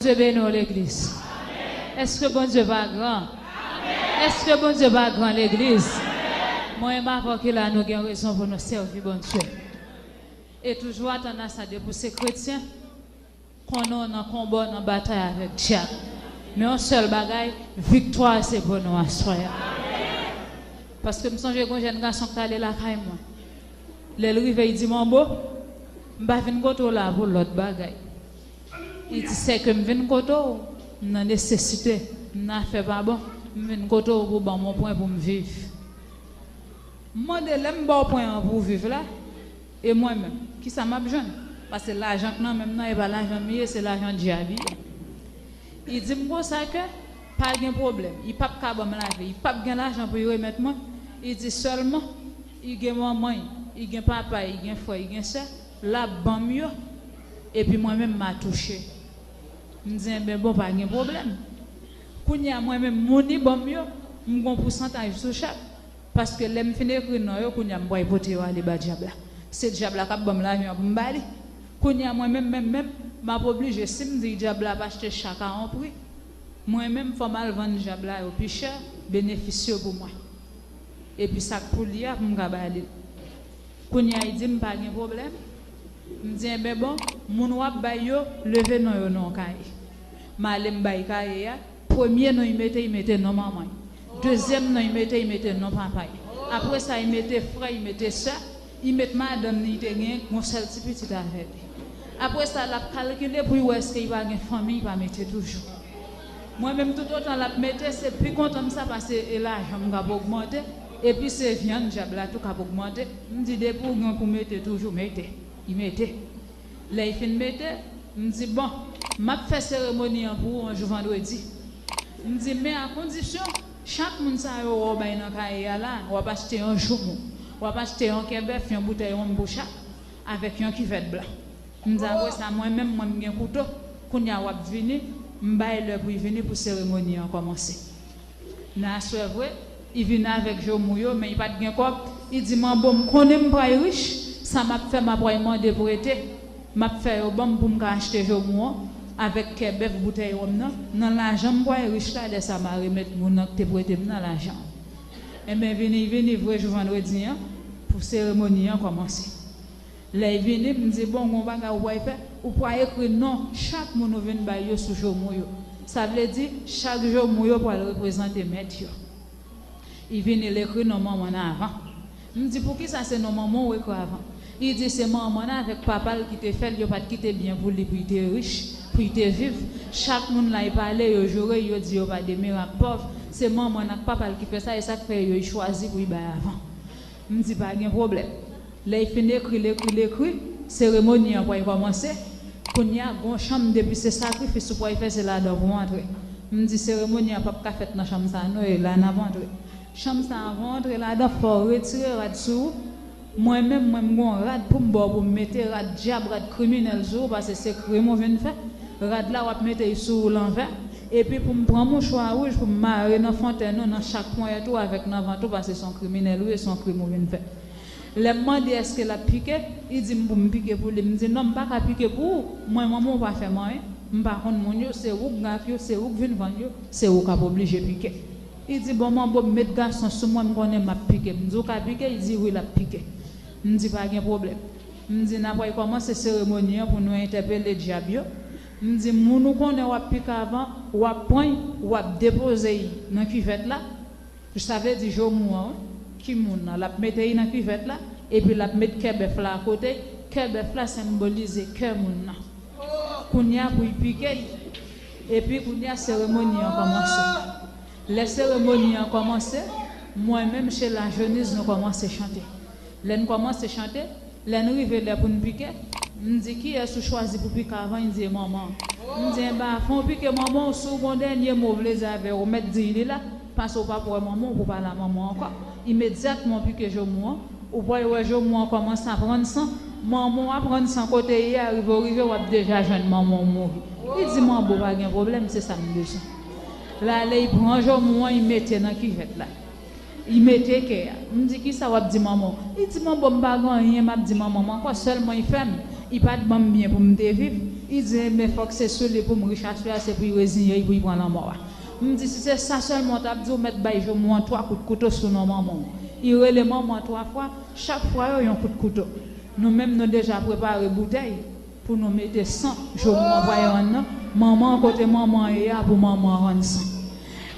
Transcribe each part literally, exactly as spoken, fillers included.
Bondye beni w, legliz. Èske Bondye pa gran? Èske Bondye pa gran, legliz? Mwen menm avè w ki la, nou gen rezon pou nou sèvi Bondye. E toujou atann a sa, depi w se kretyen, konnen w nan konba, w nan batay avèk dyab. Men yon sèl bagay, viktwa a se pou nou aswè a. Paske m sonje gen yon jèn gason ki t ale lakay mwen. Lè l rive, li di, "Manbo, m pa vin kote w la pou lòt bagay." Li di, "Sèke m vin kote w, m nan nesesite, m nan afè pa bon, m vin kote w pou ban m yon pwen pou m viv." M mande, "Lè m ba w pwen an pou w viv la, e mwen menm, kisa m ap jwenn?" Paske lajan k nan men m nan, e pa lajan m ye, se lajan dyab li ye. Li di m konsa ke pa gen pwoblèm, li p ap ka ban m lavi, li p ap gen lajan pou li remèt mwen. Li di sèlman, li gen manman l, li gen papa l, li gen frè, li gen sè, l ap ban m yo, epi mwen menm m a touche. M di, "Enben bon, pa gen pwoblèm." Kounye a, mwen menm, moun li ban m yo, m gen yon pousantaj sou chak. Paske lè m fin ekri non yo, kounye a m pral pote yo ale ba dyab la. Se dyab la k ap ban m lajan an pou m ba li. Kounye a mwen menm, menm, menm, m ap oblije, si m di dyab la ap achte chak a yon pri, mwen menm fò m al vann dyab la yo pi chè, benefis yo pou mwen. Epi sa k pou li a, pou m ka ba li l. Kounye a, li di m pa gen pwoblèm. M di, "Enben bon, moun w ap bay yo, leve non yo nan yon kaye." M ale, m bay kaye a. Premye non li mete, li mete non manman l. Dezyèm non li mete, li mete non papa l. Apre sa, li mete frè, li mete sè, li met madanm li te gen, yon sèl ti pitit avè li. Apre sa, l ap kalkile pou l wè èske li pa gen fanmi, li pa mete toujou. Mwen menm, toutotan l ap mete, se pi kontan m sa pase e lajan m k ap ogmante, epi se vyann dyab la tou k ap ogmante. M di, "Depi w gen pou mete toujou, mete." Li mete. Lè l fin mete, m di, "Bon, m ap fè seremoni an pou ou yon jou vandredi." M di, "Men a kondisyon, chak moun sa yo w ap bay nan kaye a la, w ap achte yon joumou, w ap achte yon kè bèf, yon boutèy wonm pou chak, avèk yon kivèt blan." M di, "Apre sa, mwen menm, mwen m gen kouto, kounye a w ap vini, m bay lè pou l vini pou seremoni an kòmanse." Nan aswè vre, li vin avèk joumou yo, men li pa t gen kòb. Li di, "Manbo, m konnen m pral rich, sa m ap fè, m ap pral mande prete. M ap fè yo ban m pou m ka achte joumou an, avèk kè bèf, boutèy wonm nan, nan lajan m pral rich la, lè sa m a remèt moun nan ki te prete m nan lajan an." Enben, vini, vini vre jou vandredi an, pou seremoni an kòmanse. Lè l vini, m di, "Bon, gon bagay ou pral fè, ou pral ekri non chak moun ou vin bay yo sou joumou yo. Sa vle di, chak joumou yo pral reprezante mèt yo." Li vini, l ekri non manman nan avan. M di, "Poukisa se non manman w ou ekri avan?" Li di, "Se manman nan avèk papa l ki te fè l, yo pa t kite byen pou li, pou l te rich, pou l te viv. Chak moun la, li pale, yo joure, yo di yo pa de mirak pòv. Se manman nan ak papa l ki fè sa, e sa k fè yo, li chwazi pou l bay avan." M di, "Pa gen pwoblèm." Lè l fin ekri, l ekri, l ekri, seremoni an pral kòmanse. Kounye a, gon chanm, depi se sakrifis ou pral fè, se ladan pou w antre. M di, "Seremoni an p ap ka fèt nan chanm sa a non, e la n ap antre." Chanm sa a, avan w antre ladan, fò w retire rad sou ou. Mwen menm, mwen m gon rad pou m ba w pou m mete, rad dyab, rad kriminèl sou ou, paske se krim ou vin fè. Rad la, w ap mete l sou ou lanvè. Epi pou m pran mouchwa wouj pou m mare nan fontèn ou, nan chak ponyèt ou avèk nan vant ou, paske se yon kriminèl ou ye, se yon krim ou vin fè. Lè m mande èske l ap pike, li di m pou m pike pou li. M di, "Non, m pa ka pike pou ou. Mwen, manman w pa fè m anyen. M pa konn moun yo, se ou k gen ak yo, se ou k vin vann yo, se ou k ap oblije pike." Li di, "Bon, manbo, m met gason sou mwen, m konnen m ap pike." M di, "Ou ka pike?" Li di, "Wi, l ap pike." M di, "Pa gen pwoblèm." M di, "N a pral kòmanse seremoni an pou nou entèpele dyab yo." M di, "Moun ou konnen w ap pike avan, w ap pran l, w ap depoze l nan kivèt la." Sa vle di joumou an, wi. Ki moun nan? L ap mete l nan kivèt la, epi l ap met kè bèf la akote. Kè bèf la senbolize kè moun nan. Kounye a pou l pike l. Epi kounye a seremoni an kòmanse. Lè seremoni an kòmanse, mwen menm Sheila Jonis, nou kòmanse chante. Lè n kòmanse chante, lè n rive lè pou n pike, m di, "Kiyès ou chwazi pou pike avan?" Li di, "E manman." M di, "Enben, avan w pike manman w, si w gon dènye mo w vle di avè l, ou mèt di l li la, paske w p ap wè manman w pou w pale a manman w ankò." Imedyatman w pike joumou an, ou pral wè joumou an kòmanse ap rann san. Manman w ap rann san kote l ye a, rive w rive, w ap deja jwenn manman w mouri. Li di, "Manbo, pa gen pwoblèm, se sa m bezwen." L ale, li pran joumou an, li mete nan kivèt la. Li mete kè a. M di, "Kisa w ap di manman w?" Li di, "Manbo, m pa gen anyen m ap di manman m ankò, sèlman li fè m, li pa t ban m byen pou m te viv, Li di, men fòk se sou li pou m rich aswè a, se pou li reziye li pou li pran lanmò a. M di, si se sa sèlman w t ap di, w mèt bay Jomo an twa kout kouto sou non manman w. Li rele manman an twa fwa, chak fwa yo yon kout kouto. Nou menm nou deja prepare boutèy pou nou mete san Jomo an pral rann nan. Manman an, kote manman an ye a, pou manman an rann san.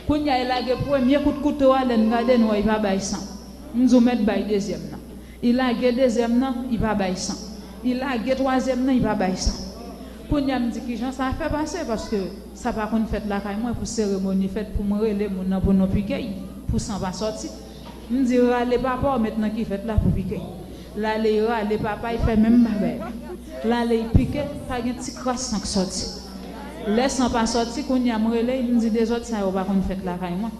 Kounye a, li lage premye kout kouto a, lè n gade, n wè li pa bay san. M di, w mèt bay dezyèm nan. Li lage dezyèm nan, li pa bay san. Li lage twazyèm nan, li pa bay san. Kounye a, m di, kijan sa fè pase? Paske sa pa konn fèt lakay mwen pou seremoni fèt, pou mwen rele moun nan pou nou pike l, pou san pa sòti. M di, rale papa w, met nan kivèt la pou pike l. L ale, l rale papa, l fè menm bagay la. L ale, l pike, pa gen ti kras san k sòti. Lè san pa sòti, kounye a, m rele l, m di, dezòd sa yo pa konn fèt lakay mwen.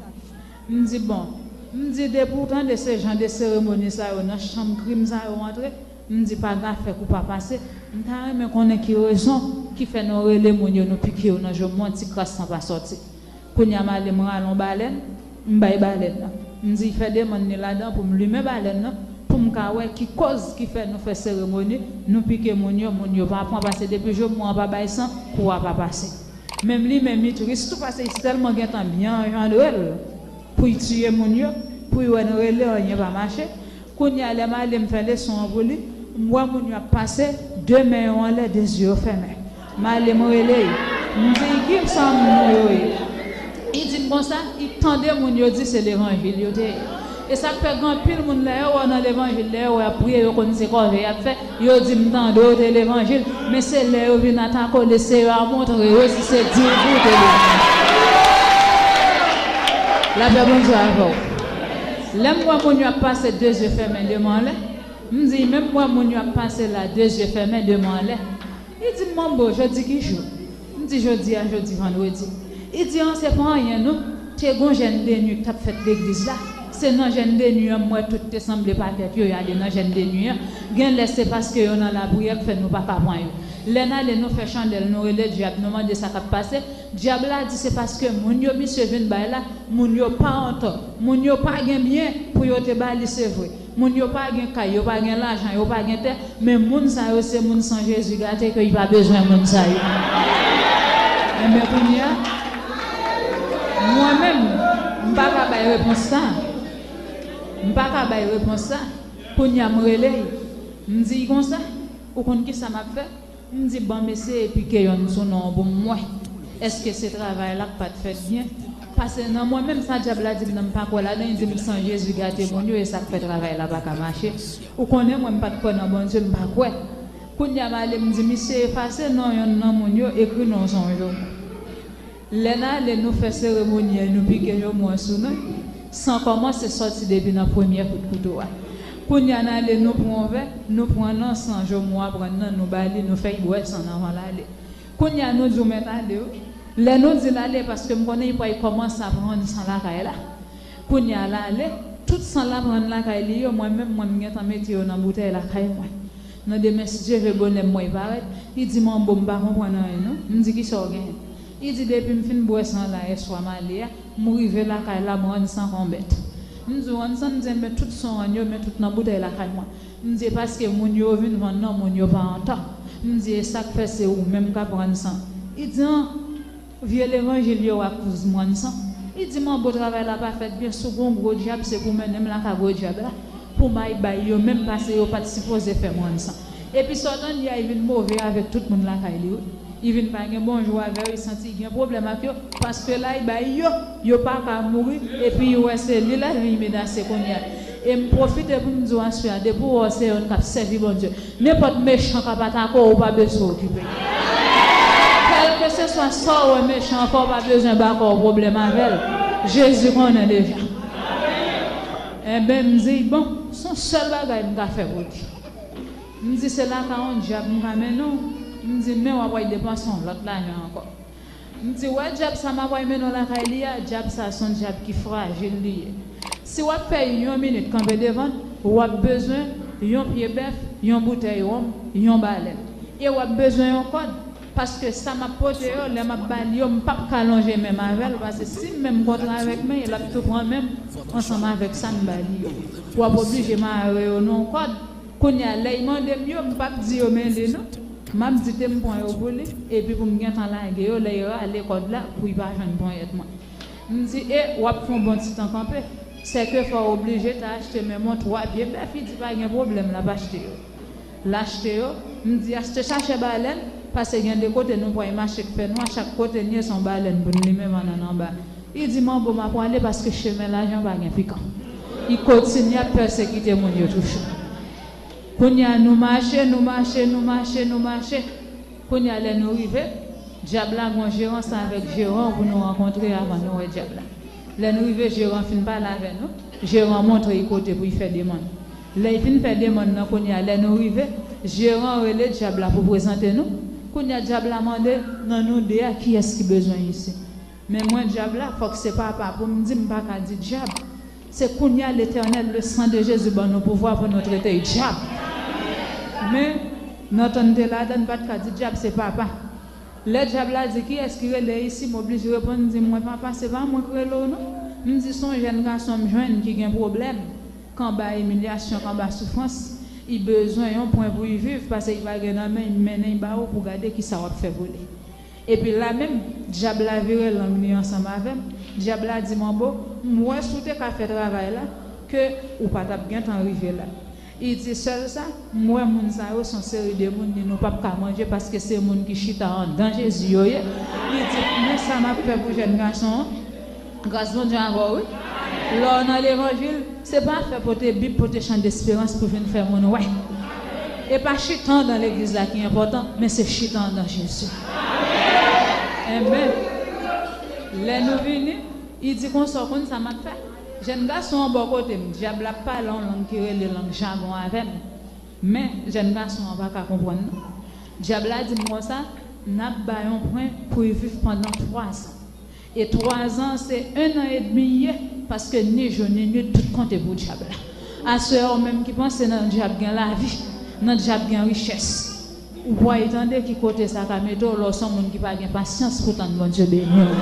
M di, bon, m di, depi w tande se jan de seremoni sa yo nan chanm krim sa yo antre, m di, pa gen afè k ou pa pase. M ta renmen konnen ki rezon ki fè nou rele moun yo, nou pike yo nan Jomo an, ti kras san pa sòti. Kounye a, m ale, m rale yon balèn, m bay balèn nan. M di, fè demann li ladan pou m limen balèn nan, pou m ka wè ki kòz ki fè nou fè seremoni, nou pike moun yo, moun yo pa pran, paske depi Jomo an pa bay san, kou a pa pase. Menm li menm, li tris tou, paske li tèlman gentan byen anjandre l pou l tiye moun yo, pou l wè n rele, anyen pa mache. Kounye a, lè m ale, m fè leson an pou li, m wè moun yo ap pase, de men yo anlè, de zye yo fèmen. M ale, m rele l. M di, ki sa moun yo ye? Li di m konsa, li tande moun yo di se levanjil yo te ye. E sa k fè gen anpil moun, lè yo wè w nan levanjil, lè yo wè y ap priye, yo konn se kòve y ap fè, yo di m tande w te levanjil, men se lè yo vin atake w, le Seyè a montre yo si se di w pou w te levanjil. Lapè Bondye avè w. Lè m wè moun yo ap pase de zye fèmen, de men anlè, m di, menm m wè moun yo ap pase la, de zye fèmen, de men anlè. Li di m, Manbo, jodi ki jou? M di, jodi a, jodi vandredi. Li di, an, se pa anyen non. Te gon jèn de nwi k t ap fèt legliz la. Se nan jèn de nwi an m wè tout te sanble pa tèt yo, y ale nan jèn de nwi an. Genlè se paske yo nan lapriyè k fè nou pa ka pran yo. Lè n ale, nou fè chandèl, nou rele dyab, nou mande sa k ap pase. Dyab la di se paske moun yo misye vin bay la, moun yo pa antò, moun yo pa gen byen pou yo te ba li, se vre. Moun yo pa gen kay, yo pa gen lajan, yo pa gen tè, men moun sa yo se moun san Jezi gate ke li pa bezwen moun sa yo. Enben kounye a, mwen menm, m pa ka bay repons sa. M pa ka bay repons sa. Kounye a m rele l, m di l konsa, ou konn kisa m ap fè? M di, ban m eseye pike yonn sou non an pou m wè. Èske se travay la k pa t fèt byen? Paske nan mwen menm sa dyab la di m nan m pa kwè ladan, li di m san Jezi gate moun yo, e sa k fè travay la pa ka mache. Ou konnen mwen m pa t kwè nan Bondye, m pa kwè. Kounye a m ale m di misye efase non yonn nan moun yo, ekri non Jomo. Lè n ale, nou fè seremoni an, nou pike Jomo an sou non l. San kòmanse sòti depi nan premye kout kouto a. Kounye a n ale, nou pran yon vè, nou pran nan san Jomo a pran nan, nou ba li, nou fè l bwè san l anvan l ale. Kounye a nou di w mèt ale wi. Lè nou di l ale, paske m konnen li pral kòmanse ap rann san lakay la. Kounye a l ale, tout san l ap rann lakay li yo, mwen menm, mwen m gentan mete yo nan boutèy lakay mwen. Nan demen, si Dye vle, bonè m mwen parèt, li di, Manbo, m pa konprann anyen non. M di, kisa w genyen? Li di, depi m fin bwè san la yèswa m ale a, m rive lakay la, m rann san kon bèt. M di w rann san, m di, enben tout san w rann yo, men tout nan boutèy lakay mwen. M di, e paske moun yo vin vann nan, moun yo pa antan. M di, e sa k fè se ou menm k ap rann san? Li di, an, vye levanjil yo a koz m rann san. Li di, Manbo, travay la pa fèt byen, si w gon gwo dyab, se pou mennen m lakay gwo dyab la, pou m al bay yo menm, paske yo pa t sipoze fè m rann san. Epi sa w tande a, li vin move avèk tout moun lakay li wi. Li vin pa gen bonjou avè yo, li santi li gen pwoblèm ak yo, paske la li bay yo, yo pa ka mouri, epi li wè se li lavi li menase kounye a. E m pwofite pou m di w aswè a, depi w wè w se yonn k ap sèvi Bondye, nenpòt mechan k ap atake w, ou pa bezwen okipe l. Kèlkeseswa sa w wè mechan an fè, w pa bezwen ba kò w pwoblèm avè l. Jezi konnen deja. Enben, m di, bon, se yon sèl bagay m ka fè pou li. M di, se lakay yon dyab m ka mennen w. M di, men w ap al depanse yon lòt lajan ankò. M di, wè dyab sa m ap al mennen w lakay li a, dyab sa se yon dyab ki frajil li ye. Si w ap fè yon minit kanpe devan l, w ap bezwen yon pye bèf, yon boutèy wonm, yon balèn. E w ap bezwen yon kòd, paske sa m ap pote yo, lè m ap ba li yo, m p ap ka lonje men m avè l, paske si m menm kontre avèk men l, l ap tou pran men m ansanm avèk sa m ba li yo. W ap oblije mare yo nan yon kòd. Kounye a, lè y mande m yo, m p ap di yo men li non. M ap di te m pran yo pou li, epi pou m gentan lage yo lè y rale kòd la pou y pa jwenn ponyèt mwen. M di, e, w ap fè yon bon ti tan kanpe. Sèke fò w oblije ta achte men mont twa pye bèf, li di pa gen pwoblèm, l ap achte yo. L achte yo, m di, achte sachè balèn, paske gen de kote nou pral mache k fè nwa, chak kote n ye se yon balèn pou n limen bannann anba. Li di, manbo, m ap prale paske chemen lajan pa gen pikan. Li kontinye ap pèsekite moun yo toujou. Kounye a, nou mache, nou mache, nou mache, nou mache. Kounye a, lè nou rive, dyab la gen yon jerans avèk jeran pou nou rankontre avan nou wè dyab la. Lè n rive, jeran fin pale avè nou. Jeran montre y kote pou y fè demann. Lè y fin fè demann nan, kounye a, lè nou rive, jeran rele dyab la pou prezante nou. Kounye a, dyab la mande, nan nou de a, kiyès ki bezwen isi? Men mwen, dyab la, fòk se papa pou m di, m pa ka di dyab. Se kounye a Letènèl, le sang de Jésus, ban nou pouvwa pou nou trete dyab. Men, nan tan n te ladan, n pa t ka di dyab se papa. Lè dyab la di, kiyès ki rele isi, m oblije reponn, di, mwen papa, se pa mwen k rele w non. M di, se yon jèn gason m jwenn ki gen pwoblèm, k anba imilyasyon, k anba soufrans. Li bezwen yon pwen pou l viv, paske li pa gen nan men, m mennen l ba ou pou gade kisa w ap fè pou li. Epi la menm, dyab la vire lang li ansanm avè m. Dyab la di, manbo, m wè si w te ka fè travay la, ke ou pa t ap gentan rive la. Li di, sèl sa, m wè moun sa yo se yon seri de moun li nou p ap ka manje paske se moun ki chita anndan Jezi yo ye. Li di, men sa m ap fè pou jèn gason an. Gras Bondye avè w, wi. Lè w nan levanjil, se pa afè pote Bib, pote chan desperans pou vin fè moun wè. E pa chita anndan legliz la ki enpòtan, men se chita anndan Jezi. Enben, lè nou vini, li di konsa, w konn sa m ap fè? Jèn gason an bò kote m, dyab la ap pale yon lang ki rele lang jagon avè m. Men, jèn gason an pa ka konprann non. Dyab la di m konsa, n ap ba yon pwen pou l viv pandan twa zan. E twa zan, se en an edmi l ye, paske ni jou ni nwit, tout konte pou dyab la. Aswè a, ou menm ki panse nan dyab gen lavi, nan dyab gen richès, ou pral tande ki kote sa ka mete w lè w se yon moun ki pa gen pasyans pou tann Bondye beni w.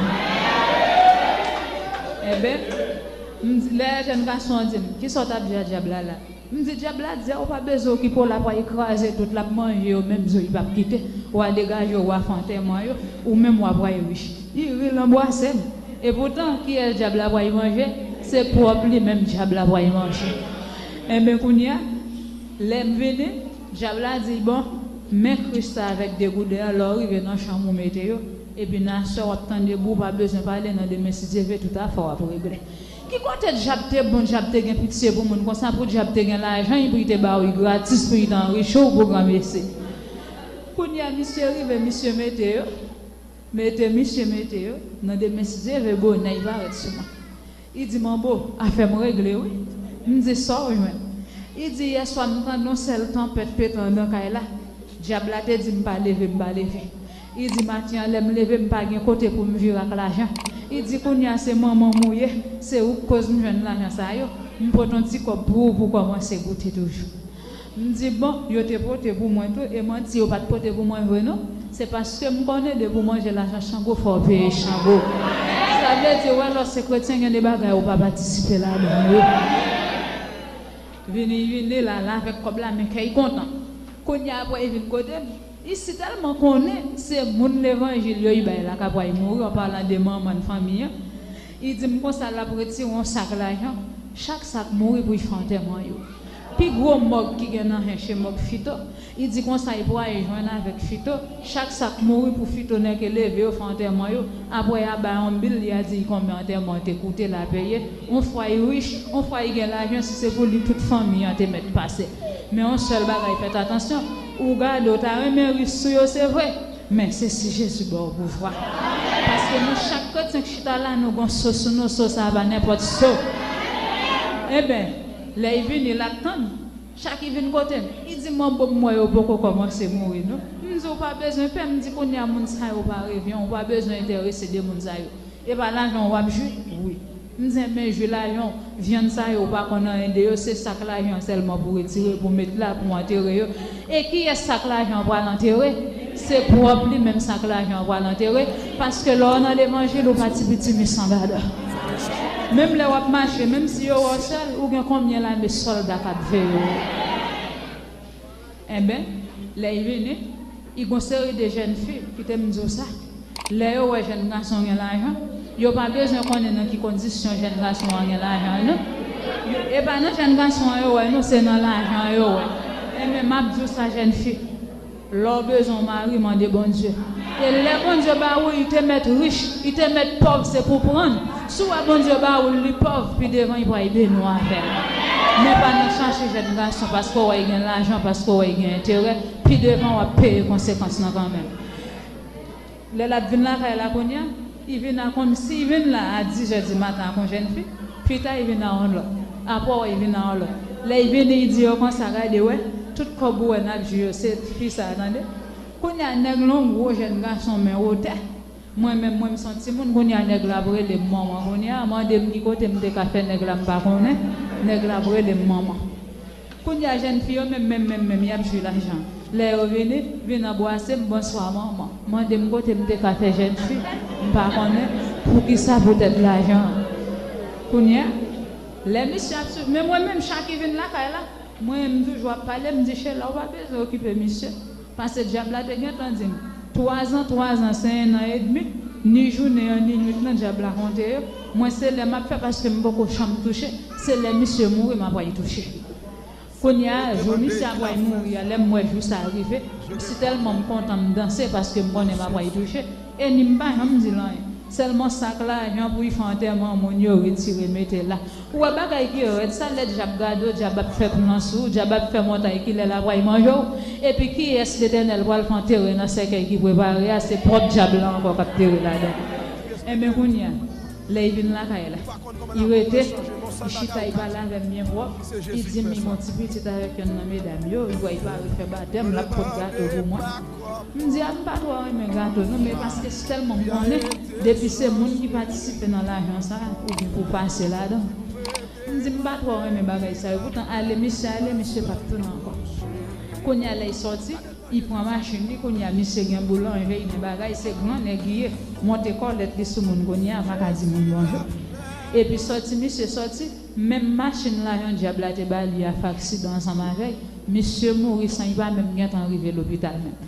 Enben, m di, lè jèn gason an di m, kisa w t ap di a dyab la la? M di, dyab la di a, ou pa bezwen okipe w, l ap pral kraze tout, l ap manje yo, menm zo li p ap kite. W a degaje w, w a fè antèman yo, ou menm w a pral rich. Li ri, l anbrase m. Epoutan, kiyès dyab la pral manje? Se pwòp li menm dyab la pral manje. Enben, kounye a, lè m vini, dyab la di, bon, men Kris sa avèk degouden an, lè w rive nan chanm ou mete yo, epi nan aswè w ap tande bri, w pa bezwen pale, nan demen, si Dye vle, tout afè w ap regle. Ki kote dyab te bon, dyab te gen pitye pou moun konsa, pou dyab te gen lajan, pou li te ba w li gratis, pou li te anrichi w pou granmesi? Kounye a, misye rive, misye mete yo, mete, misye mete yo, nan demen, si Dye vle, bonè, li parèt sou mwen. Li di, manbo, afè m regle, wi. M di, sa w jwenn? Li di, yèswa, m tande yon sèl tanpèt pete anndan kay la. Dyab la te di m pa leve, m pa leve. Li di, maten an, lè m leve, m pa gen kote pou m vire ak lajan. Li di, kounye a, se manman m ou ye, se ou k koz m jwenn lajan sa yo. M pote yon ti kòb pou ou, pou w kòmanse goute toujou. M di, bon, yo te pote pou mwen tou, e manti, yo pa t pote pou mwen vre non. Se paske m konnen depi w manje lajan Chango, fò w peye Chango. Sa vle di, w wè, lè w se kretyen, gen de bagay ou pa patisipe ladan yo. Vini, vini la, la avèk kòb la, men kè l kontan. Kounye a, apre, li vin kote m. Li si tèlman konnen se moun levanjil yo, li bay la k ap pral mouri, an palan de manman fanmi an. Li di m konsa, l ap retire yon sak lajan. Chak sa k mouri pou l fè antèman yo. Pi gwo mòg ki gen nan Hench se mòg Fito. Li di konsa, li pral jwenn avèk Fito. Chak sa k mouri pou Fito nèke leve yo, fè antèman yo. Apre, y a bay yon bil, li a di l konbyen antèman an te koute, l a peye. Yon fwa li rich, yon fwa li gen lajan, si se pou li tout fanmi an te mèt pase. Men yon sèl bagay, fèt atansyon. Ou gade, w ta renmen rich sou yo, se vre. Men se si Jezi ba w pouvwa. Paske nou chak kretyen k chita la, nou gon so sou nou, so sa a pa nenpòt so. Enben, lè l vini, l ap tann. Chak li vin kote m, li di m, manbo, m wè yo poko kòmanse mouri non. M di, ou pa bezwen pè, m di, kounye a moun sa yo pa revyen, ou pa bezwen enterese de moun sa yo. E pa lajan w ap jwi? Wi. M di, enben, jwi lajan w. Vyann sa yo, ou pa konn anyen de yo, se sak lajan sèlman pou retire, pou met la, pou antere yo. E kiyès sak lajan an pral antere? Se pwòp li menm sak lajan an pral antere. Paske lè w nan levanjil, ou pa ti piti mi san gada. Menm lè w ap mache, menm si yo wè w sèl, ou gen konbyen lame sòlda k ap veye w? Enben, lè l vini, I gon seri de jèn fi, kite m di w sa, lè yo wè jèn gason gen lajan, yo pa bezwen konnen nan ki kondisyon jèn gason an gen lajan an non. E pa nan jèn gason an yo wè non, se nan lajan an yo wè. Enben m ap di w sa, jèn fi, lè w bezwen yon mari, mande Bondye. E lè Bondye ba ou, li te mèt rich, li te mèt pòv, se pou prann. Si w wè Bondye ba ou l, li pòv, pi devan li pral beni w avè l. Men pa nan chache jèn gason paske w wè l gen lajan, paske w wè l gen enterè, pi devan w ap peye konsekans lan kanmenm. Lè l ap vin lakay la kounye a, li vin a kòmsi li vin la a dis zè di matan ak yon jèn fi, pita li vin a yon lòt, apre w wè li vin a yon lòt. Lè li vini, li di yo konsa, gade wè, tout kòb ou wè n ap jwi yo, se fi sa a, tande. Kounye a nèg lan yon gwo jèn gason men wotè. Mwen menm, mwen m se yon timoun, kounye a nèg la ap rele m manman. Kounye a, mande m ki kote m te ka fè nèg la, m pa konnen. Nèg la ap rele m manman. Kounye a, jèn fi yo menm, menm, menm, menm, y ap jwi lajan. Lè yo vini, vin anbrase m, bonswa manman. Mande m kote m te ka fè jèn fi, m pa konnen. Poukisa? Poutèt lajan an. Kounye a, lè misye ap swiv, men mwen menm, chak ki vin lakay la, mwen menm, m toujou ap pale, m di, Chela, ou pa bezwen okipe misye. Paske dyab la te gentan di m, twazan, twazan, se en an edmi, ni jounen an, ni nwit lan, dyab la konte yo. Mwen, se lè m ap fè, paske m poko janm touche, se lè misye mouri, m ap al touche. Kounye a, jou misye ap al mouri a, lè m wè jou sa a rive, m sitèlman m kontan, m danse, paske m konnen m ap al touche, e ni m pa janm di l anyen. Sèlman sak lajan pou l fè antèman moun yo retire mete la. Ou wè bagay ki rèd, sa lè dyab gade w, dyab ap fè plan sou ou, dyab ap fè montay kilè l ap al manje w. Epi kiyès Letènèl pral fè antere nan sèkèy ki prepare a? Se pwòp dyab la ankò k ap tere ladan. Enben kounye a, lè l vin lakay la, li rete, li chita, li pale avè m byen pwòp, li di m li gon ti pitit avèk yonn nan medam yo, li pral pare fè batèm, l ap pot gato pou mwen. M di a, m pa twò renmen gato non, men paske sitèlman m konnen, depi se moun ki patisipe nan lajan sa a, ou gen pou pase ladan. M di m pa twò renmen bagay sa yo, poutan ale misye ale, misye p ap tounen ankò. Kounye a lè l sòti, li pran machin li, kounye a misye gen boulanje, li gen bagay, se gran nèg li ye, monte kòlèt li sou moun kounye a, pa ka di moun bonjou. Epi sòti misye sòti, menm machin lajan dyab la te ba li a fè aksidan ansanm avè l, misye mouri san li pa menm gentan rive lopital menm.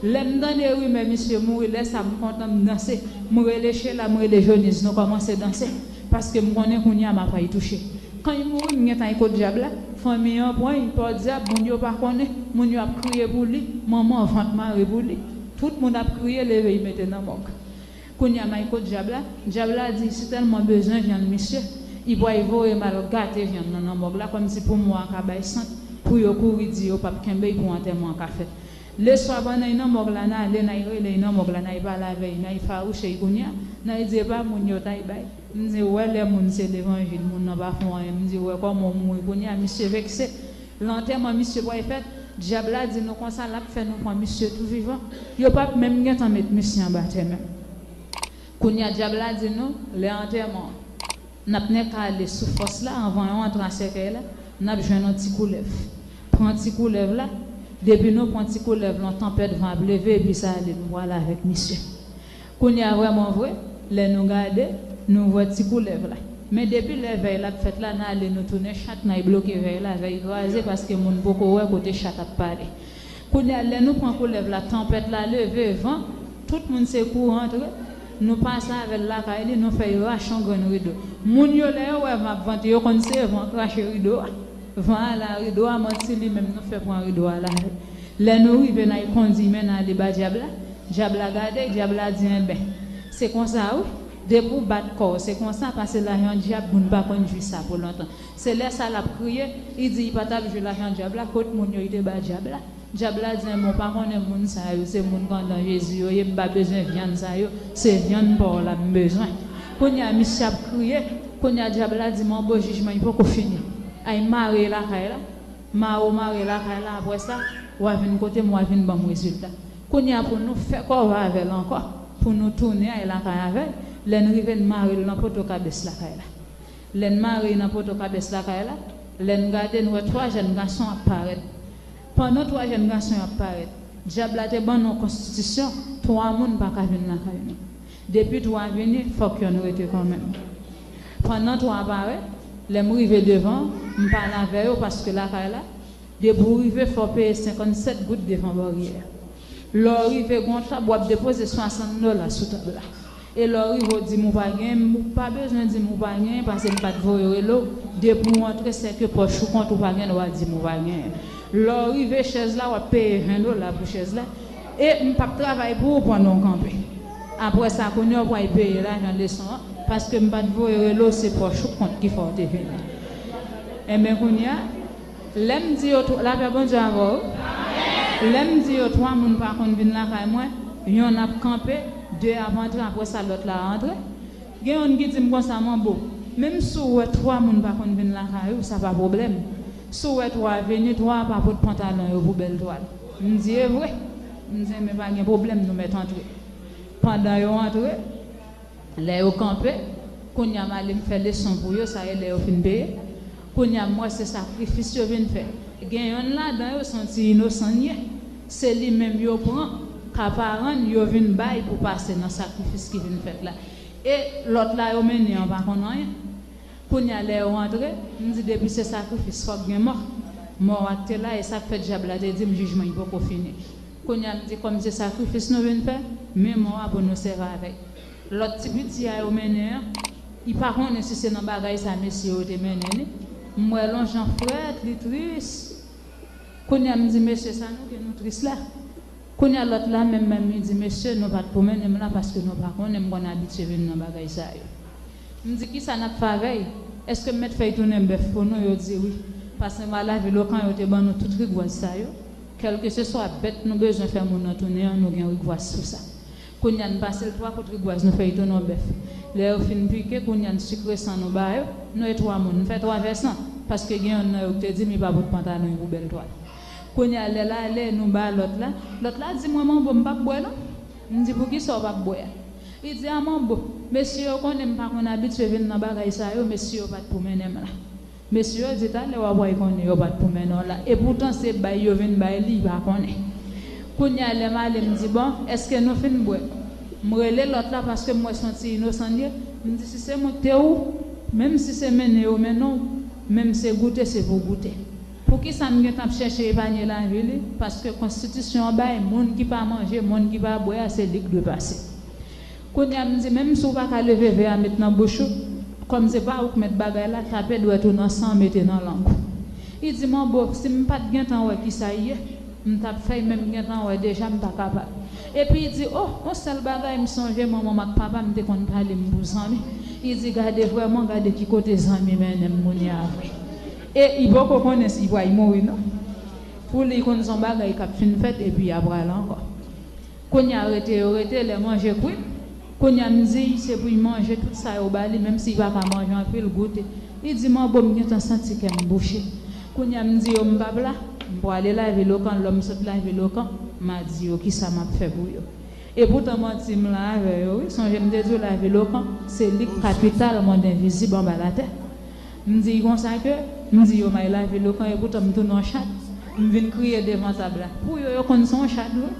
Lè m tande rimè misye mouri, lè sa a m kontan, m danse. M rele Chela, m rele Joniz, nou kòmanse danse. Paske m konnen kounye a m ap al touche. Kan l mouri, m gentan al kot dyab la. Fanmi an pran l, pòdyab, moun yo pa konnen. Moun yo ap kriye pou li. Manman vant mare pou li. Tout moun ap kriye, leve l mete nan mòg. Kounye a m al kot dyab la. Dyab la di l sitèlman bezwen vyann misye, li pral voye m al gate vyann nan nan mòg la, kòmsi pou mò a ka bay sant, pou yo kouri di yo p ap kenbe l pou antèman an ka fèt. Leswa pandan l nan mòg la, n ale, n al rele l nan mòg la, n al pale avè l, n al fawouche l kounye a, n al di e pa moun yo t al bay. M di w wè lè moun se levanjil, moun nan pa fè w anyen. M di w wè kòman w mouri kounye a, misye vekse. Lè antèman misye pral fèt, dyab la di nou konsa l ap fè nou pran misye tou vivan. Yo p ap menm gentan met misye anba tè menm. Kounye a dyab la di nou, lè antèman an, n ap nèk ale sou fòs la, anvan yo antre a sèkèy la, n ap jwenn yon ti koulèv. Pran ti koulèv la, depi nou pran ti koulèv la, yon tanpèt van ap leve, epi sa ale, nou pral avèk misye. Kounye a vrèman vre, lè nou gade, nou wè ti koulèv la. Men depi lè vèy la ap fèt la, n ale, nou tounen chat, n al bloke vèy la, vèy kraze, paske moun poko wè kote chat ap pale. Kounye a, lè nou pran koulèv la, tanpèt la leve, van, tout moun se kouri antre, nou pase avè l lakay li, nou fè l rache yon grenn rido. Moun yo, lè yo wè van ap vante, yo konn se van krache rido a. Van a la rido a, manti li menm, nou fè pran rido a la. Lè nou rive, n al kondi men n ale ba dyab la. Dyab la gade, dyab la di, enben, se konsa wi. Depi w bat kò w, se konsa, pase lajan dyab, moun pa konn jwi sa pou lontan. Se lè sa l ap kriye, li di li pa t ap jwi lajan dyab la, kot moun yo li te ba dyab la. Dyab la di, enben, w pa konnen moun sa yo, se moun k andan Jezi yo ye, m pa bezwen vyann sa yo, se vyann pa w la m bezwen. Kounye a, misye ap kriye, kounye a, dyab la di, men bon, jijman, li poko fini. Ay mare lakay la, mare w mare lakay la, apre sa, w a vin kote m, w a vin ban m rezilta. Kounye a, pou nou fè kòve avè l ankò, pou nou tounen ay lakay avè l, lè n rive, n mare l nan poto kabès lakay la. Lè n mare l nan poto kabès lakay la, lè n gade, n wè twa jèn gason ap parèt. Pandan twa jèn gason yo ap parèt, dyab la te ban nou yon konstitisyon, twa moun pa ka vin lakay nou. Depi twa vini, fòk yonn rete kanmenm. Pandan twa parèt, lè m rive devan, m pale avè yo paske lakay la, depi w rive, fò w peye senkannsèt goud devan baryè a. Lè w rive gen yon tab, w ap depoze swasant dola sou tab la. E lè w rive, w di m ou pa genyen, m, ou pa bezwen di m ou pa genyen, paske m pa t voye w rele w. Depi w antre, sèke pòch ou kont ou pa gen dwa di m ou pa genyen. Lè w rive chèz la, w ap peye ven dola pou chèz la. E m p ap travay pou ou pandan w kanpe. Apre sa, kounye a, w pral peye lajan leson an, paske m pa t voye w rele w, se pòch ou kont ki fè w te vini. Enben, kounye a, Lè m di yo twa, lapè Bondye avè w. Lè m di yo twa moun pa konn vin lakay mwen, yonn ap kanpe, de ap antre, apre sa lòt la antre. Gen yonn ki di m konsa, Manbo, menm si w wè twa moun pa konn vin lakay ou, sa pa pwoblèm. Si w wè twa vini, twa ap pot pantalon yo pou bèl twal. M di, e vre? M di, men pa gen pwoblèm, nou mèt antre. Pandan yo antre, Lè yo kanpe, kounye a m ale m fè leson pou yo, sa e lè yo fin peye. Kounye a m wè se sakrifis yo vin fè. Gen yonn ladan yo se yon ti inosan l ye. Se li menm yo pran, ka paran l, yo vin bay pou pase nan sakrifis ki vin fèt la. E lòt la yo mennen an pa konn anyen. Kounye a lè yo antre, m di depi se sakrifis, fòk gen mò. Mò a k te la, e sa k fè dyab la te di m jijman li poko fini. Kounye a m di kòm se sakrifis nou vin fè, men mò a pou nou sèvi avè l. Lòt ti piti a yo mennen an, li pa konnen si se nan bagay sa mesye yo te mennen li. M wè l yon jan frèt, li tris. Kounye a m di mesye sa nou ke nou tris la. Kounye a lòt la menm menm li di mesye nou pa t pou mennen m la paske nou pa konnen, m konn abitye vin nan bagay sa yo. M di kisa n ap fè avè l? Èske m mèt fè l tounen bèf pou nou? Yo di wi. Paske anba lavil Okan yo te ban nou tout rigwaz sa yo. Kèlkeswa bèt nou bezwen fè moun nan tounen an, nou gen rigwaz sou sa. Kounye a n pase l twa kout rigwaz, nou fè l tounen yon bèf. Lè yo fin pike, kounye a n sikre san nou ba yo, nou e twa moun. M fè twa vè san, paske gen yonn nan yo ki te di m li pa pot pantalon, li pou bèl twal. Kounye a lè l ale, nou ba lòt la. Lòt la di mwen, Manbo, m p ap bwè non. M di, poukisa w p ap bwè a? Li di, a Manbo, mesye yo konnen m pa konn abitye vin nan bagay sa yo, mesye yo pa t pou mennen m la. Mesye yo di talè w ap wè konnen yo pa t pou mennen w la. Epoutan se bay yo vin bay li, li pa konnen. Kounye a lè m ale m di, bon, èske nou fin bwè? M rele lòt la paske m wè se yon ti inosan l ye. M di, si se mwen k te ou, menm si se mennen yo mennen w, menm se goute, se pou goute. Poukisa m gentan ap chèche epanye lavi li? Paske konstitisyon an bay moun ki pa manje, moun ki pa bwè a, se li k dwe pase. Kounye a m di, menm si w pa ka leve vè a met nan bouch ou, kòm se pa ou k mèt bagay la, tape dwèt ou nan san, mete nan lang ou. Li di, Manbo, si m pa t gentan wè kisa l ye, m t ap fè l, men m gentan wè deja, m pa kapab. Epi li di, o, yon sèl bagay m sonje, manman m ak papa m te konn pale m pou zanmi. Li di, gade vrèman, gade ki kote zanmi mennen m kounye a vre. E li poko konnen si l pral mouri non. Pou li, li konn se yon bagay k ap fin fèt epi l ap prale ankò. Kounye a rete yo rete, lè manje kwit. Kounye a m di se pou l manje tout sa yo ba li, menm si l pa ka manje anpil, goute. Li di, Manbo, m gentan santi kè m bouche. Kounye a m di yo m p ap la, m prale lavil Okan, lè m sot lavil Okan, m a di yo kisa m ap fè pou yo. Epoutan manti m la avè yo wi, sonje m te di w lavil Okan, se li k kapital mond envizib anba latè. M di konsa ke, m di yo may lavil Okan, epoutan m tounen yon chat. M vin kriye devan tab la. Pou yo, yo konn se yon chat vre.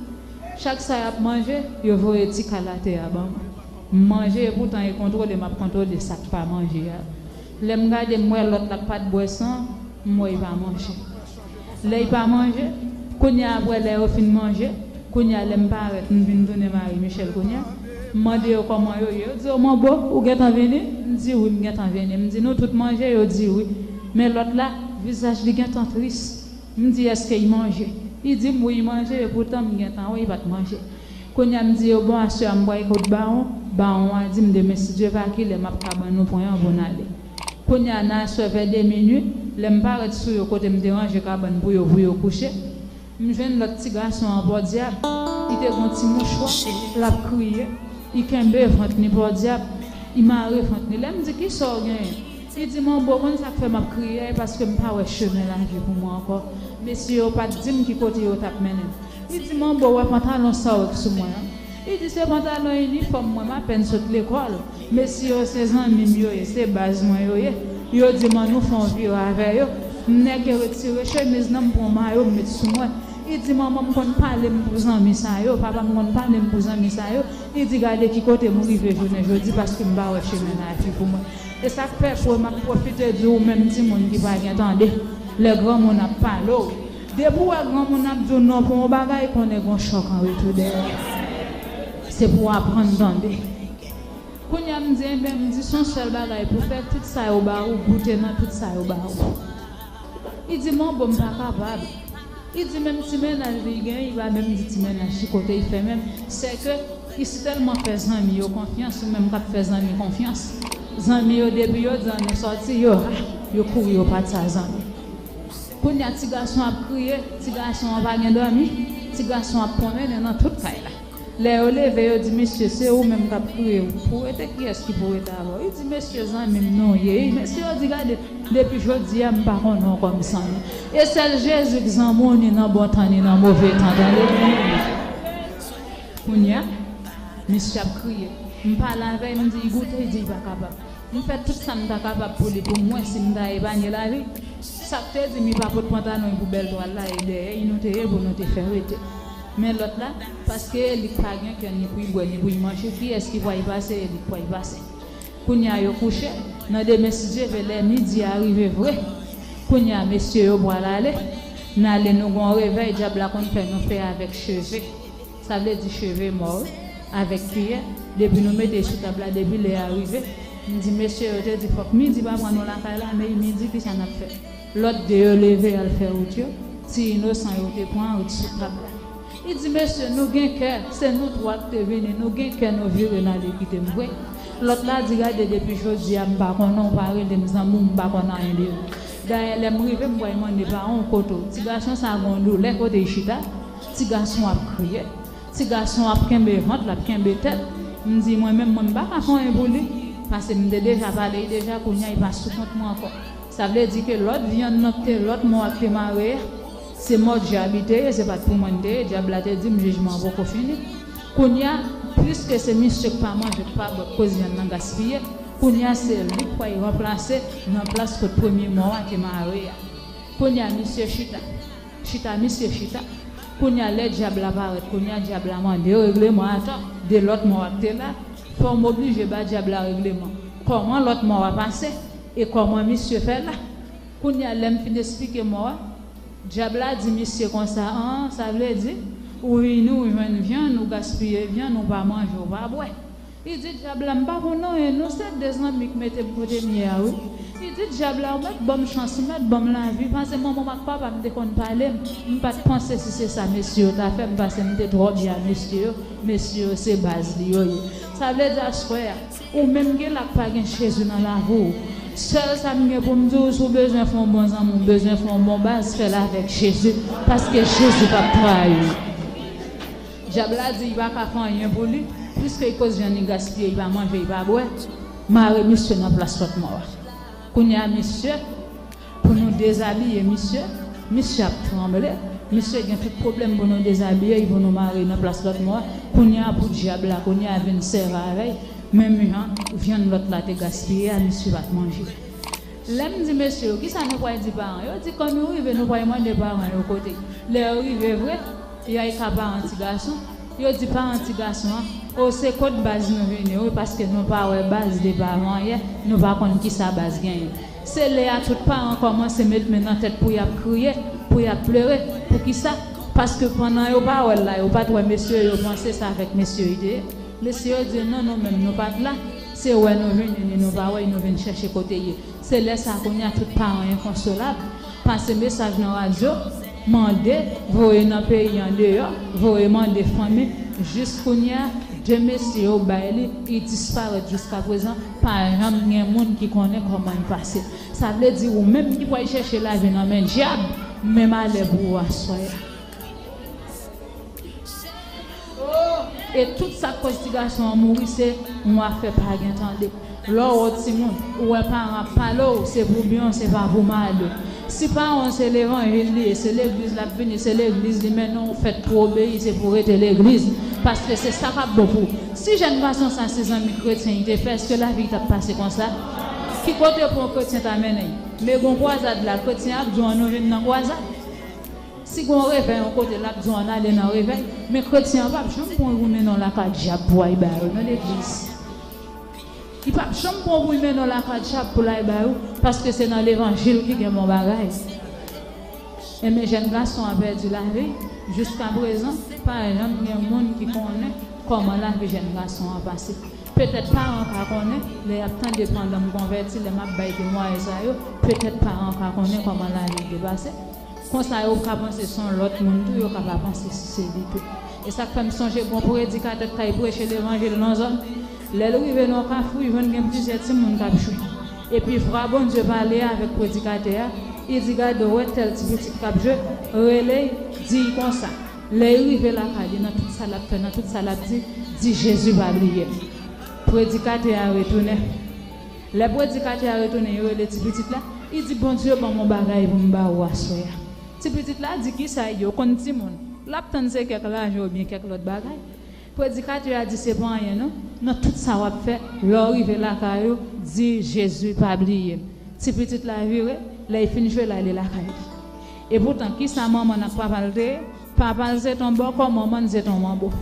Chak sa y ap manje, yo voye ti kal atè a ban mwen. M manje, epoutan e kontwole m ap kontwole sa k pa manje a. Lè m gade, m wè lòt la k pa t bwè san, m wè l pa manje. Lè l pa manje, kounye a apre lè yo fin manje, kounye a lè m parèt, m vin tounen Marie Michelle kounye a. M mande yo kòman yo ye. Yo di, o Manbo, ou gentan vini? M di, wi, m gentan vini. M di, nou tout manje? Yo di, wi. Men lòt la, vizaj li gentan tris. M di, èske l manje? Li di m, wi, l manje, epoutan m gentan wè l pa t manje. Kounye a, m di yo, bon, aswè a, m pral kot Bawon. Bawon a di m, demen, si Dye va kile, m ap ka ban nou pwen an pou n ale. Kounye a, nan aswè, vè de minui, lè m parèt sou yo, kote m te ranje kabann pou yo, pou yo kouche, m jwenn lòt ti gason an, pòdyab, li te gen yon ti mouchwa, l ap kriye, li kenbe vant li, pòdyab, li mare vant li. Lè m di, kisa w genyen? Li di, Manbo, konn sa k fè m ap kriye a, e paske m pa wè chemen lavi pou mwen ankò. Mesye yo pa t di m ki kote yo t ap mennen m. Li di, Manbo, wè pantalon sa w ki sou mwen an? Li di, se pantalon inifòm mwen, m apèn sot lekòl. Mesye yo se zanmi m yo ye, se baz mwen yo ye. Yo di m, ann nou fè yon vire avè yo. M nèke retire chemiz nan, m pran mayo, m met sou mwen. Li di, manman m konn pale m pou zanmi sa yo, papa m konn pale m pou zanmi sa yo. Li di, gade ki kote m rive jounen jodi, paske m pa wè chemen lavi pou mwen. E sa k fè pou m ap pwofite di w menm timoun ki pa gen tande, lè granmoun ap pale w, Depi w wè granmoun ap di w non pou yon bagay, konnen gen yon chòk an retou dèyè. Se pou w aprann tande. Kounye a m di, enben, m di, se yon sèl bagay pou fè, tout sa yo ba ou, goute nan tout sa yo ba ou. Li di, men bon, m pa kapab. Li di, menm ti mennaj li genyen, li pa menm di ti mennaj ki kote li fè menm. Se ke li si tèlman fè zanmi yo konfyans, ou menm k ap fè zanmi konfyans. Zanmi yo, depi yo di ann nou sòti, yo, ah, yo kouri, yo pati sa zanmi. Kounye a, ti gason ap kriye, ti gason an pa gen dòmi, ti gason ap pwonmennen nan tout kay la. Lè yo leve, yo di, mesye, se ou menm k ap kriye, ou pou rete, kiyès ki pou rete avè w? Li di, mesye, zanmi m nou ye. Mesye yo di, gade, depi jodi a, m pa konnen w kòm zanmi. E sèl Jezi k zanmi w, ni nan bon tan, ni nan move tan, tande byen. Kounye a, misye ap kriye. M pale avè l, m di, goute, li di, li pa kapab. M fè tout sa m ta kapab pou li, pou m wè si m ta epanye lavi. Sa k te di m li pa pot pantalon li pou bèl twal la, e dèyè li nou te ye pou nou te fè rete. Men lòt la, paske li pa gen kè ni pou l bwè, ni pou l manje, kiyès ki pral pase, e li k pral pase. Kounye a yo kouche, nan demen si Dye vle, lè midi a rive vre. Kounye a mesye yo pral ale, n ale nou gon revèy, dyab la konn fè nou fè avèk cheve. Sa vle di cheve mò wi, avèk kiyè, depi nou mete sou tab la, depi lè a rive, m di mesye yo te di fòk midi pa pran nou lakay la, men midi kisa n ap fè? Lòt de yo leve al fè wout yo, ti inosan yo te pran wout sou tab la. Li di mesye, nou gen kè, se nou twa k te vini, nou gen kè, nou vire n ale kite m vre. Lòt la di gade depi jodi a m pa konnen w, pa rele m zanmi w, m pa konn anyen de ou. Dayè lè m rive m pral mande paran w kote w. Ti gason sa gon doulè kote l chita. Ti gason ap kriye. Ti gason ap kenbe vant, l ap kenbe tèt. M di mwen menm mwen m pa ka fè anyen pou li. Paske m te deja pale l deja, kounye a li pa sou kont mwen ankò. Sa vle di ke lòt vyann nan k te lòt mò a k te mare a, se mò dyab li te ye, se pa t pou mwen l te ye. Dyab la te di m jijman an poko fini. Kounye a, piske se misye k pa manje, k pa bwè, k koz vyann nan gaspiye, kounye a se li k pral ranplase nan plas kot premye mò a te mare a. Kounye a misye chita. Chita, misye chita. Kounye a lè dyab la parèt, kounye a dyab la mande yo regleman atò de lòt mò a k te la. Fò m oblije ba dyab la regleman kòman lòt mò a pase e kòman misye fè la. Kounye a lè m fin esplike mò a, dyab la di misye konsa, an, sa vle di ou vini, ou jwenn vyann, ou gaspiye vyann, ou pa manje, ou pa bwè. Li di dyab la, m pa konn anyen non, se de zanmi k mete m kote m ye a wi. Li di dyab la, ou mèt ban m chans, ou mèt ban m lavi, paske manman m ak papa m te konn pale m, m pa t panse si se sa mesye yo ta fè m, paske m te twò byen a mesye yo. Mesye yo se baz li yo ye. Sa vle di aswè a, ou menm ki la k pa gen Jezi nan lavi w, sèl sa m gen pou m di w, si w bezwen fè yon bon zanmi, w bezwen fè yon bon baz, fè l avèk Jezi, paske Jezi p ap trayi w. Dyab la di li pa ka fè anyen pou li, piske li koz vyann li gaspiye, li pa manje, li pa bwè. Mare misye nan plas lòt mò a. Kounye a misye, pou nou dezabiye misye, misye ap tranble. Misye gen tout pwoblèm pou nou dezabiye l, pou nou mare l nan plas lòt mò a. Kounye a pou dyab la, kounye a vin sèvi avè l. Menm jan vyann lòt la te gaspiye a, misye pa t manje. Lè m di mesye yo, kisa nou pral di paran yo? Yo di kan nou rive, nou pral mande paran yo kote. Lè yo rive vre, y a ka paran ti gason. Yo di paran ti gason an, o, se kot baz nou vini wi, paske nou pa wè baz depi avan yè, nou pa konn kisa baz genyen. Se lè a tout paran kòmanse met men nan tèt pou y ap kriye, pou y ap plere. Poukisa? Paske pandan yo pa wè l la, yo pa t wè mesye yo, yo panse se avèk mesye yo li te ye. Mesye yo di non, nou menm nou pa t la. Se wè nou vini, ni nou pa wè l, nou vin chèche kote l ye. Se lè sa a kounye a tout paran enkonsolab. Pase mesaj nan radyo, mande, voye nan peyi andeyò, voye mande fanmi. Jis kounye a, de mesye yo bay li, li disparèt jiskaprezan, pa janm gen moun ki konnen kòman l pase. Sa vle di ou menm ki pral chèche lavi nan men dyab, men malè pou ou aswè a. E tout sa k koz ti gason an mouri se yon afè pa gen tande. Lè w wè yon timoun, ou wè paran ap pale w, se pou byen w, se pa pou mal ou. Si paran w se levanjil li ye, se legliz l ap vini, se legliz li mennen w, ou fèt pou obeyi, se pou w rete legliz. Paske se sa k ap bon pou ou. Si jèn gason sa se zanmi kretyen li te fè, èske lavi l t ap pase konsa? Ki kote pou yon kretyen ta mennen l? Men gon kwazad la, kretyen ap di w an nou vin nan kwazad. Si gon revèy yon kote, l ap di w ann ale nan revèy. Men kretyen an p ap janm pran w pou mennen w lakay dyab pou w al bay yo nan legliz. Li p ap janm pran w pou l mennen w lakay dyab pou l al bay ou, paske se nan levanjil ki gen bon bagay. Enben, jèn gason an pèdi lavi. Jiskaprezan, pa janm gen moun ki konnen kòman lavi jèn gason an pase. Petèt paran ka konnen, lè y ap tande pandan m konvèti, lè m ap bay temwayaj sa yo, petèt paran ka konnen kòman lavi te pase. Konsa, yo ka panse se yon lòt moun tou, yo ka pa panse si se li tou. E sa k fè m sonje gon predikatè k t al preche levanjil nan zòn. Lè l rive nan yon kafou, li jwenn gen plizyè timoun k ap jwe. Epi vwa Bondye pale avèk predikatè a, li di, "Gade, w wè tèl ti pitit k ap jwe, rele l, di l konsa." Lè l rive lakay li, nan tout sa l ap fè, nan tout sa l ap di, di, "Jezi pa bliye m." Predikatè a retounen. Lè predikatè a retounen, li rele ti pitit la, li di, "Bondye ban m yon bagay pou m ba ou aswè a." Ti pitit la di, "Kisa l ye?" Ou konn timoun, l ap tann se kèk lajan oubyen kèk lòt bagay. Predikatè a di, "Se pa anyen non. Nan tout sa w ap fè, lè w rive lakay ou, di, 'Jezi pa bliye m.'" Ti pitit la vire, lè l fin jwe, l ale lakay li. Epoutan, kisa manman n ak papa l te ye? Papa l se t on bòkò, manman l se t on manbo.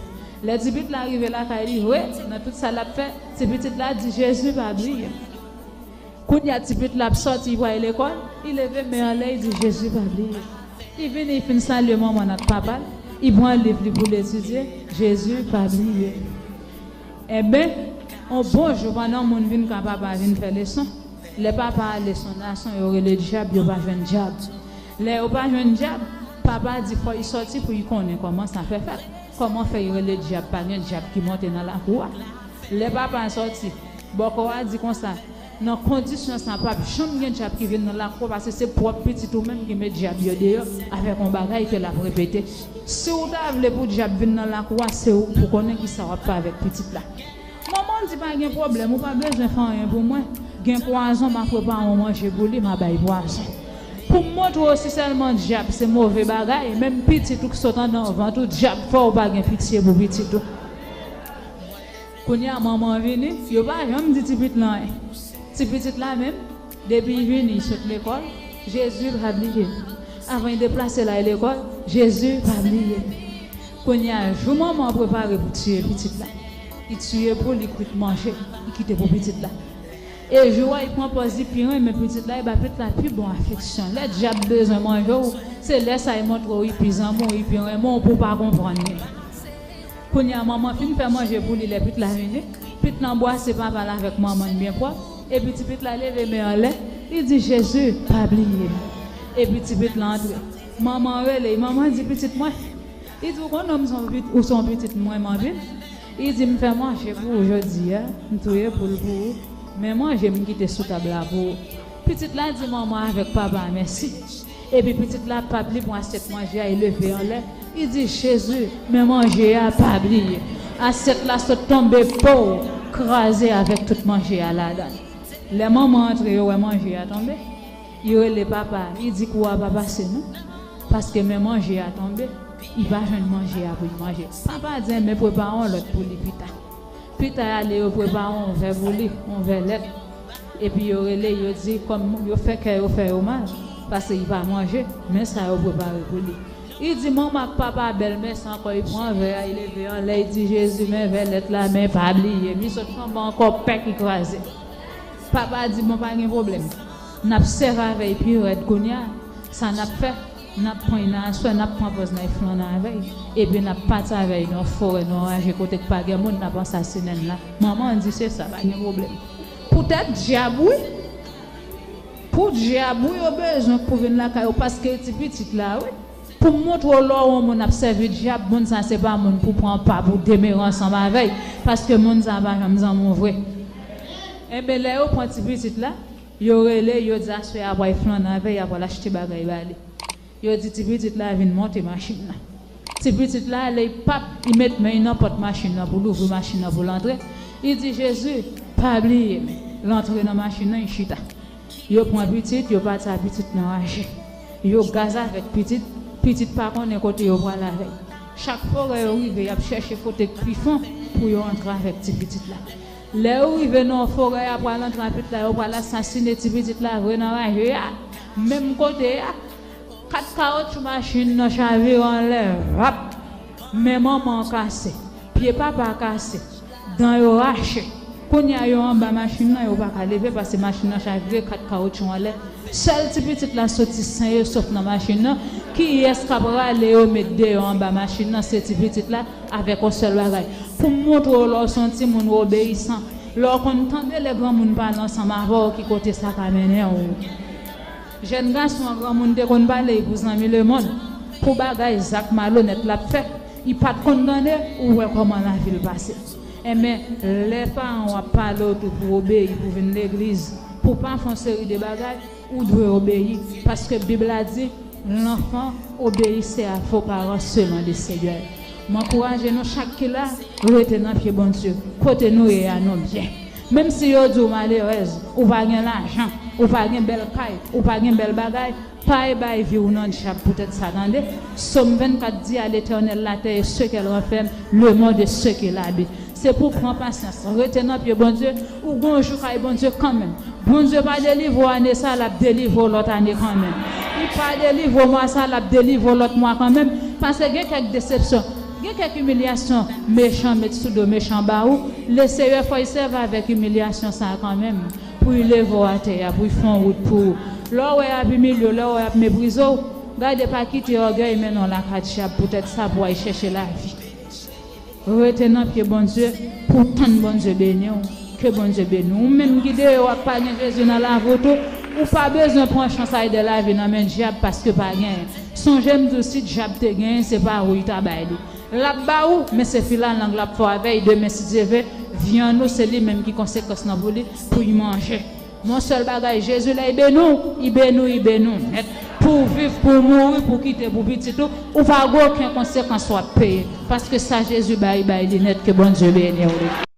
Lè ti pitit la rive lakay li vre, nan tout sa l ap fè, ti pitit la di, "Jezi pa bliye m." Kounye a, ti pitit la ap sòti, li pral lekòl, li leve men anlè, li di, "Jezi pa bliye m." Li vini, li fin salye manman l ak papa l, li pran liv li pou l etidye, "Jezi pa bliye m." Enben, yon bon jou, pandan moun vin ka papa vin fè leson, lè papa ale son nason, yo rele dyab, yo pa jwenn dyab. Lè yo pa jwenn dyab, papa di fò l sòti pou l konnen kòman sa fè fèt. Kòman fè l rele dyab, pa gen dyab ki monte nan lakou a. Lè papa sòti, bòkò a di konsa, "Nan kondisyon sa, p ap janm gen dyab ki vin nan lakou a, paske se pwòp pitit ou menm ki met dyab yo deyò avèk yon bagay ke l ap repete. Si w ta vle pou dyab vin nan lakou a, se ou k pou konnen kisa w ap fè avèk pitit la." Manman di, "Pa gen pwoblèm, ou pa bezwen fè anyen pou mwen. Gen pwazon, m a prepare yon manje pou li, m a bay pwazon." Pou m montre w si sèlman dyab se move bagay, menm pitit ou k sot anndan vant ou, dyab fè w pa gen pitye pou pitit ou. Kounye a, manman vini, yo pa janm di ti pitit la anyen. Ti pitit la menm, depi l vini, l sot lekòl, "Jezi pa bliye m." Avan l deplase l al lekòl, "Jezi pa bliye m." Kounye a, jou manman an prepare pou tiye pitit la, li tiye pou li kwit manje, li kite pou pitit la. E jou a, li pran pòz li pi renmen pitit la, li ba pitit la pi bon afeksyon. Lè dyab bezwen manje w, se lè sa a li montre w li pi zanmi w, li pi renmen w, pou w pa konprann li. Kounye a, manman fin fè manje pou li, lè pitit la vini, pitit la anbrase papa l avèk manman l byen pwòp, epi ti pitit la leve men anlè, li di, "Jezi, pa bliye m." Epi ti pitit la antre. Manman an rele l, manman di, "Pitit mwen," li di, "ou konnen m se yon pit-, ou se yon pitit m renmen anpil." Li di, "M fè manje pou ou jodi a, m touye poul pou ou, men manje m kite sou tab la pou ou." Pitit la di manman avèk papa a mèsi. Epi pitit la p ap li pran asyèt manje a, li leve anlè, li di, "Jezi, men manje a pa bliye." Asyèt la sot tonbe, pow, kraze avèk tout manje a ladan l. Lè manman antre, yo wè manje a tonbe. Li rele papa a, li di, "Kou a pa pase non, paske men manje a tonbe, li pa jwenn manje a pou l manje." Papa a di, "Enben, prepare yon lòt pou li pita." Pita y ale, yo prepare yon vè pou li, yon vè lèt. Epi yo rele, yo di, kòm yo fè kè yo fè yo mal, paske li pa manje, men sa yo prepare pou li. Li di, "Manman ak papa bèl, men sa ankò." Li pran vè a, li leve anlè, li di, "Jezi, men vè lèt la, men pa bliye m." Li sot tonbe ankò, pèk, li kraze. Papa a di, "Bon, pa gen pwoblèm. N ap sere avè l pi rèd kounye a. Sa n ap fè, n ap pran l nan aswè, n ap pran pòz n al flannen avè l. Epi n ap pati avè l nan yon forè, nan yon raje kote k pa gen moun, n ap ansasinen l la." Manman an di, "Se sa, pa gen pwoblèm." Poutèt dyab, wi. Pou dyab, wi, yo bezwen pou vin lakay ou, paske ti pitit la, wi. Pou montre w lè w wè yon moun ap sèvi dyab, moun sa se pa moun pou pran pa, pou demere ansanm avè l, paske moun sa pa janm zanmi w vre. Enben, lè yo pran ti pitit la, yo rele, yo di, "Aswè a, pral flannen avè l, y a pral achte bagay ba li." Yo di ti pitit la vin monte machin nan. Ti pitit la ale, li pap, li met men l nan pòt machin nan pou l ouvri machin nan pou l antre. Li di, "Jezi, pa bliye m." L antre nan machin nan, li chita. Yo pran pitit, yo pati a pitit nan raje. Yo gaz avèk pitit, pitit pa konnen kote yo pral avè l. Chak forè yo rive, y ap chèche kote k pi fon pou yo antre avèk ti pitit la. Lè yo rive nan forè a, pral antre a pitit la, yo pral asasine ti pitit la vre nan raje a. Menm kote a, kat kawotchou machin nan chavire anlè, vap! Men manman an kase, pye papa a kase, dan yo rache. Kounye a, yo anba machin nan, yo pa ka leve paske machin nan chavire, kat kawotchou anlè. Sèl ti pitit la soti sen e sof nan machin nan. Kiyès k ap rale yo met deyò anba machin nan? Se ti pitit la avèk yon sèl bagay. Pou m montre w lè w se yon timoun obeyisan, lè w konn tande lè granmoun pale ansanm avè w, ki kote sa ka mennen w. Jèn gason an, granmoun te konn pale l pou zanmi lemonn, pou bagay zak malonèt l ap fè. Li pa t konn tande, ou wè kòman lavi l pase. Enben, lè paran w ap pale w tou pou w obeyi, pou w vin legliz, pou w pa fè yon seri de bagay, ou dwe obeyi, paske Bib la di, L'enfant obéissait à vos parents selon le Seigneur. M ankouraje nou chak ki la, rete nan pye Bondye. Kote nou ye a, nou byen. Menm si yo di w malerèz, ou pa gen lajan, ou pa gen bèl kay, ou pa gen bèl bagay, pa al bay vi w nan dyab poutèt sa, tande. Sòm vennkat di, À l'Éternel la terre et ce qu'elle renferme, le monde et ce qu'il habite. Se pou pran pasyans, rete nan pye Bondye, ou gon jou kay Bondye kanmenm. Bondye pa delivre w ane sa, l ap delivre w lòt ane kanmenm. Li pa delivre w mwa sa, l ap delivre w lòt mwa kanmenm. Paske gen kèk desepsyon, gen kèk imilyasyon mechan met sou do mechan ba ou. Leseyè fè w sèvi avèk imilyasyon sa a kanmenm, pou l leve w atè a, pou l fè yon wout pou ou. Lè w wè y ap imilye w, lè w wè y ap meprize w, gade pa kite ògèy mennen w lakay dyab poutèt sa pou w al chèche lavi. Rete nan pye Bondye pou w tann Bondye beni w. Ke Bondye beni w. Ou menm ki deyò a, pa gen Jezi nan lavi w tou, ou pa bezwen pran chans al de lavi nan men dyab paske pa genyen. Sonje m di w, si dyab te genyen, se pa ou l ta bay li. L ap ba ou, men se filalang l ap fè w avè l demen si Dye vle. Vyann ou, se li menm ki konsekans lan pou li, pou l manje. Yon sèl bagay, Jezi lè l beni w, l beni w, l beni w nèt. Pou w viv, pou w mouri, pou w kite pou pitit ou, ou pa gen okenn konsekans w ap peye. Paske sa Jezi bay, l bay li nèt, ke Bondye beni w.